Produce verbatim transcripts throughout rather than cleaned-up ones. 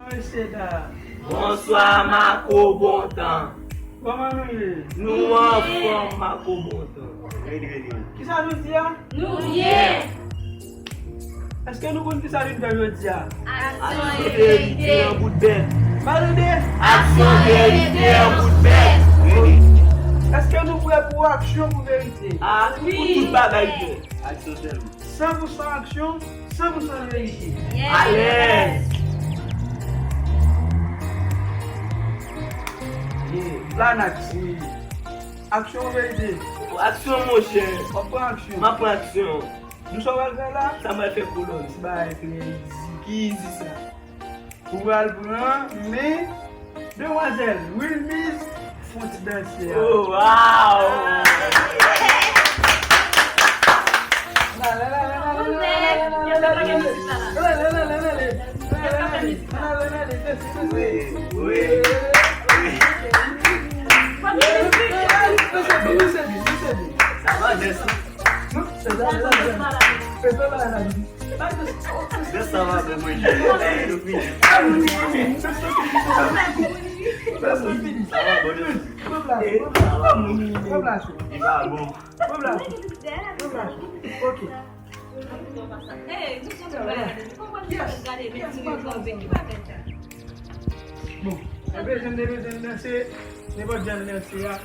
Mesye dam. Bonswa, Mako Bontan. Kòman nou ye? Nou anfòm, Mako Bontan. Redi, redi. Kisa nou di a? Nou byen. Èske nou konn kisa nou fè jodi a? Aksyon e verite an bout bèt. Mande. Aksyon e verite an bout bèt. Èske nou prè pou aksyon, pou verite? A, pou tout bagay vre. Aksyon sèlman. San pou san aksyon, san pou san verite. Alèz. Ye, Lanax. Aksyon ou verite? Aksyon, monchè. W ap pran aksyon. M ap pran aksyon. Nou sa w pral fè la? Sa m pral fè, kolòn. Ti bagay ki izi. Ki izi sa? Ou pral pran men demwazèl Wilmise fon ti danse a. Oh, wow! Wi, wi, wi. Sa va, Jess? Sa va bon, mwen. Sa va bon, li pa bon. Ok. Bon, epi jan de bezwen danse, nenpòt jan danse a,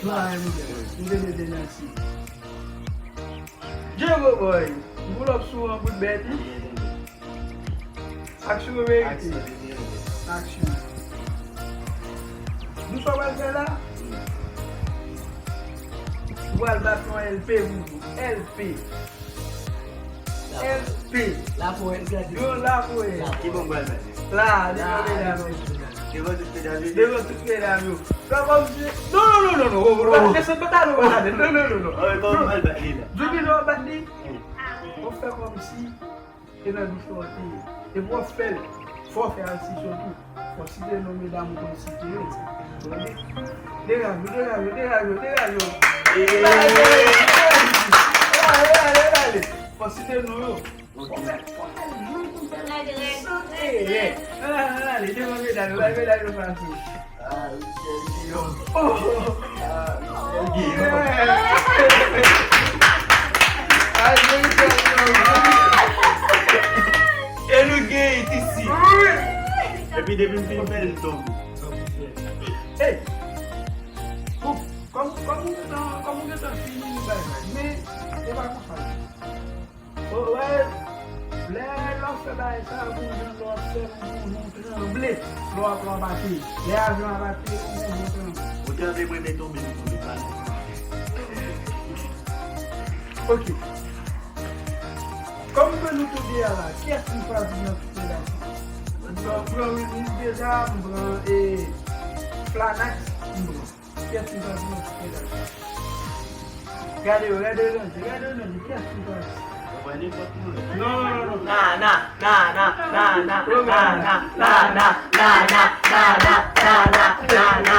nou pa gen pwoblèm. Nou te bezwen danse. Django Boy, boul ap sou an bout bèt, wi. Aksyon ou verite? Aksyon. Nou sa w pral fè la? Ou pral bat yon L P pou nou. L P. L P. Lapwèl, gade. Yon lapwèl. Ki bon pral bat? La, devan medam yo. Devan tout medam yo. Devan tout medam yo. Fè kòmsi. Non, non, non, non, non. Desann pantalon, pa gade. Non, non, non, non. Kòman pral bat li la? Djoubi, w ap bat li? W ap fè kòmsi e nan diferan peyi. Epi w ap fè l, fò w fè aksesyon tou. Fò w site non medam ou konn site yo. Tande? Degaje w, degaje w, degaje w, degaje w. Ale, ale, ale, ale. Fò w site non yo. Fò w fè, fò w fè l jwe pou fè l san erè. Ale, ale, ale, devan medam yo, bay medam yo fason. Ah, Michel Guillaume. Oh. Ah, Michel Guillaume. Ah, Michel Guillaume. E nou gen it isi. Epi depi m fin fè l tonbe. Hey. Bon, kòm, kòm ou gentan, kòm ou gentan fini, nou bay vag. Men, e pa konsa. Ou wè, lè, lè w ap fè bagay sa, gon jan lè w ap fè l, gon jan w tranble, lè w ap, lè w ap ateri. Lè avyon ap ateri, gon jan w tranble. Ou tranble, mwen, men tonbe, m tonbe, pa nan. Ok. Kòm ke nou tou de a la, kiyès ki chwazi nan tout medam sa? M pran, m pran Wilmise deja, m pran, e, Flanax, m pran. Kiyès ki chwazi nan tout medam sa? Gade yo, gade yo, gade yo, gade yo, kiyès ki chwazi? Non, non, non, non. Na, na, na, na, na, na, na, na, na, na, na, na, na, na, na, na, na, na.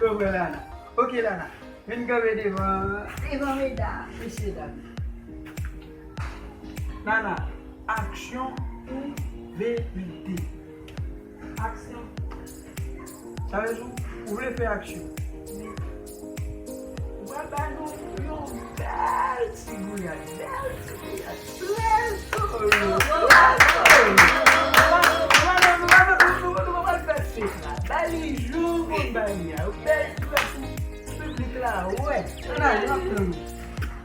Yo pran Lana. Ok, Lana. Vin kanpe devan, devan medam, mesye dam. Lana, aksyon ou verite? Aksyon. Sa vle di ou vle fè aksyon. Men, ou pral bay nou yon bèl ti gouyad, bèl ti gouyad, trè zoli, trè zoli. Nou pa, nou pa, nou pa, nou pa, nou pa pral fè fake la. Bay li jan w konn bay li a. Yon bèl ti gouyad pou piblik la wè. Ann ale, n ap tann ou.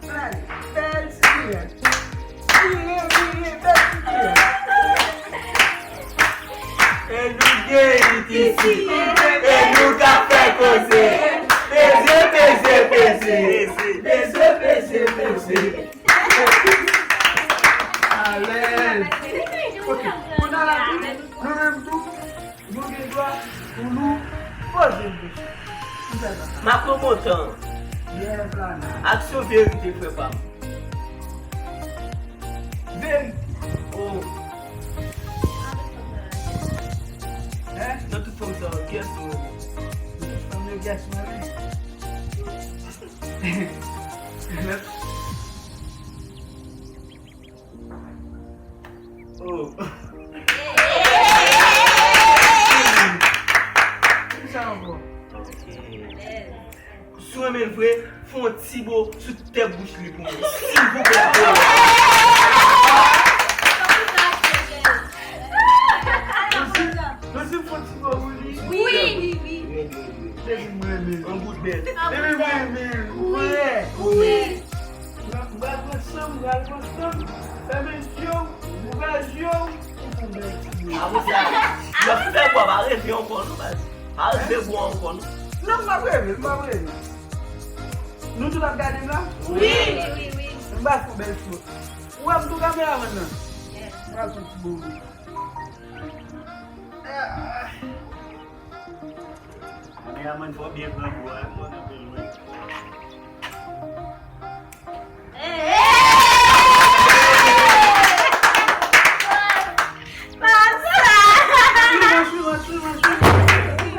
Ann ale, bèl ti gouyad. Vire, vire, bèl ti gouyad. E nou gen it isi, e nou ka fè koze. Peze, peze, peze. Peze, peze, peze. Alèz. Ok, kounye a la tou, nou menm tou, nou gen dwa pou nou poze n kesyon. Ki fè sa? Mako Bontan. Yes, Lana. Aksyon, verite, frè pa m. Verite. Oh. Hein? Nan tout fanm sa yo, kiyès ou renmen? Nan tout fanm yo, kiyès ou renmen? Oh. Vre, fè yon ti bo sou tèt bouch li pou mwen. Silvouplè, Apollo. Nancy, fè yon ti bo pou li. Wi, wi, wi. Baby, mwen renmen l. Yon bout bèt. Baby, mwen renmen l. Wi, wi. M pral pran san m, m pral pran san m. Fèmen je w, ouvè je w, ou pou bèl ti bo. Apre sa, lè w fin fè bo a, pa reve ankò non, baz. Pa reve bo a ankò non. Non, m ap reve, m ap reve. Nou tout ap gade m la? Wi, wi, wi, wi. M ba fon bèl ti bo. Ou wè m tou kameramann nan? Yes. M ba fon ti bo wi. Kameramann fò byen pran bo a, mwen kanpe lwen.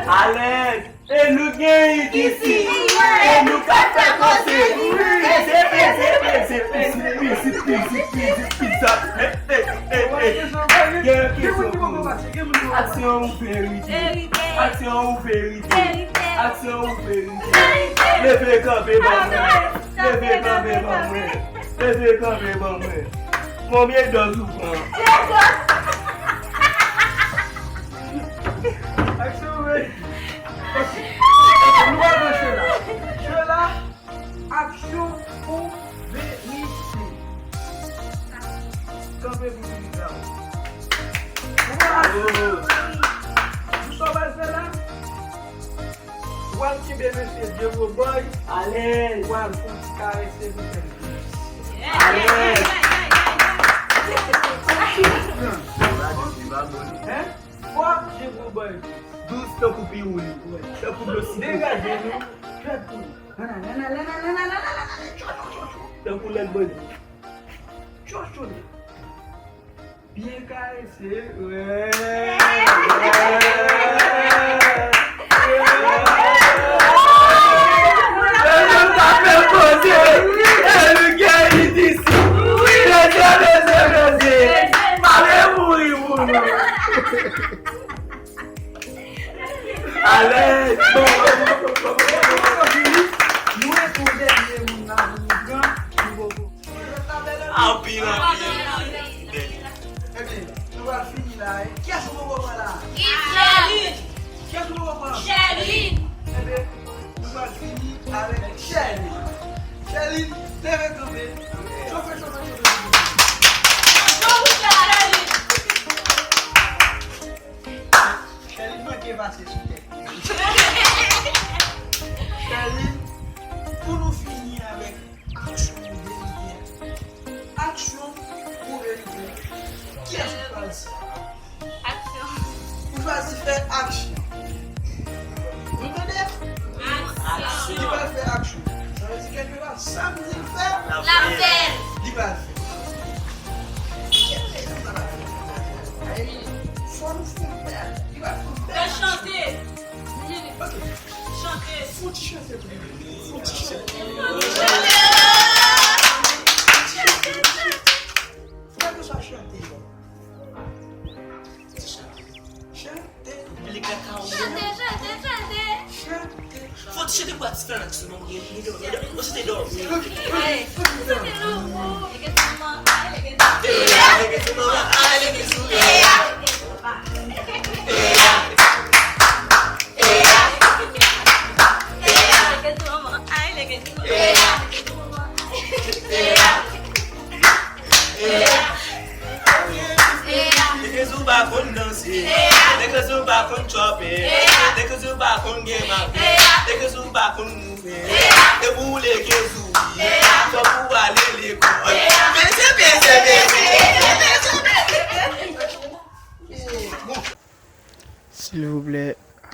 Alèz! E nou gen isi! E nou ka fè koze! Peze, peze, peze, peze, peze, peze, peze, peze, pizza! Gen yon kesyon pou nou. Aksyon ou verite? Aksyon ou verite? Aksyon ou verite? Leve kanpe ban mwen! Leve kanpe ban mwen! Leve kanpe ban mwen! Konbyen dòz ou pran? Aksyon ou verite? Ok. Nou pral pran Shella. Shella, aksyon ou verite? Kanpe pou pitit la. Ou pran aksyon. Ou sa w pral fè la? W al kenbe mesye Diego Boy. Alèz. W al fè yon ti karese pou fè l. Alèz. Hein? Fò Diego Boy. Dous tankou piwouli. Tankou dlo sitwon. Degaje nou. Fè tou. Nana, nana, nana, nana, nana, nana. Tchou, tchou, tchou, tchou. Tankou lèt bandi. Tchou, tchou. Byen karese. Wè. Mesye, pa fè koze. E nou gen li isi. Mesye, mesye, mesye. Pa vle mouri pou nou. Alèz. Bon, bon, bon, bon, bon, bon, bon. Nou ret pou dènye moun la pou nou pran. Nou poko. Anpil, anpil. Ebyen, nou pral fini la, e. Kiyès nou poko pran la? Islèn. Kiyès nou poko pran? Sherline. Ebyen, nou pral fini avèk Sherline. Sherline, leve kanpe. Chofe, chofe, chofe, chofe. Sherline manke pase sou tèt. Sherline, pou nou fini avèk aksyon ou verite a. Aksyon ou verite a. Kiyès ou chwazi? Aksyon. Ou chwazi fè aksyon. Nou tande? Aksyon. Li pral fè aksyon. Sa vle di kèlke pa, sa m di l fè, l ap fè l. Li pral fè. Kèlke pa, sa pral fè. Fò nou fè yon bèl. Li pral fè yon bèl aksyon. Fè chante. Ok. Chante. Fouti chante pou li. Fouti chante. Fouti chante. Kèlkeswa chante yo. Chante. Chante. Chante, chante, chante. Chante. Fouti chante pou atis fè nan ti non. Ou chante dò. Ay, chante louvou. Nèg Zouba konn tchòpe. Nèg Zouba konn gen mape. Nèg Zouba konn mouve. Depi w leve Zoubi, fòk ou ale lekòl. Peze, peze, peze. Silvouplè,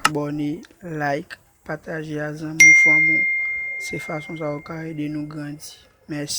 abòne, like, pataje a zanmi w, fanmi w. Se fason sa w ka ede nou grandi. Mèsi.